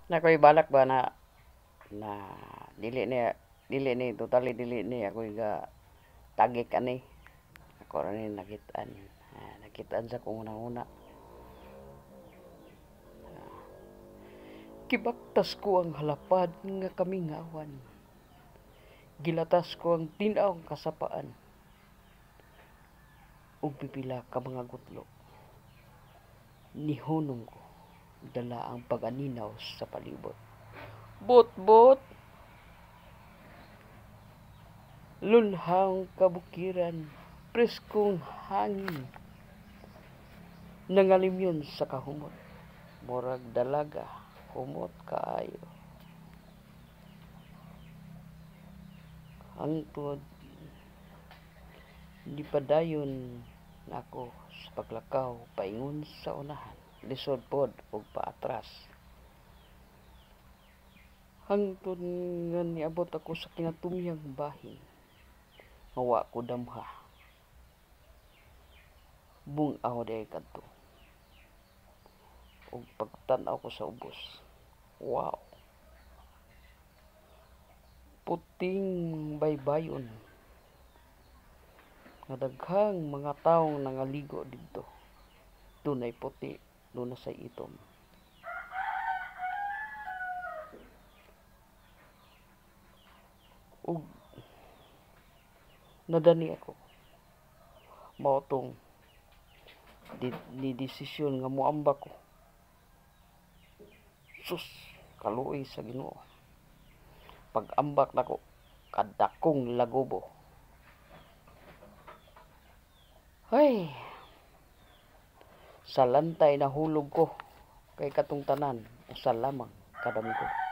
Na ko'y balak ba na na dili ni dili ni totally dili ni ako'y ga tagik ani. Ako ra ni nakit-an. Ah, nakit-an sa akong hunahuna. Gibaktas ko ang halapad nga kamingawan. Gilatas ko ang tin-aw nga kasapaan ug pipila ka mga gutlo. Nihunong ko dala ang pag-aninaw sa palibot. Bot-bot! Lunhang kabukiran, preskong hangin, nangalimyon sa kahumot. Murag dalaga, humot kaayo. Hangtod nipadayon nako sa paglakaw paingon sa unahan, lisod pod og paatras. Hangtod nga niabot ako sa kinatumyang bahin nga wa ko damha. Bung-aw diay kadto. Ug pagtan-aw ko sa ubos, wow! Puting baybayon nga daghang mga tawo nangaligo didto. Dunay puti, duna say itom. Ug nadani ako. Mao tong ni desisyon nga moambak ko. Sus, kaluoy sa Ginoo. Pag-ambak nako, kadakong lagubo. Ay, sa lantay nahulog ko kay katong tanan usa lamang kadamgo.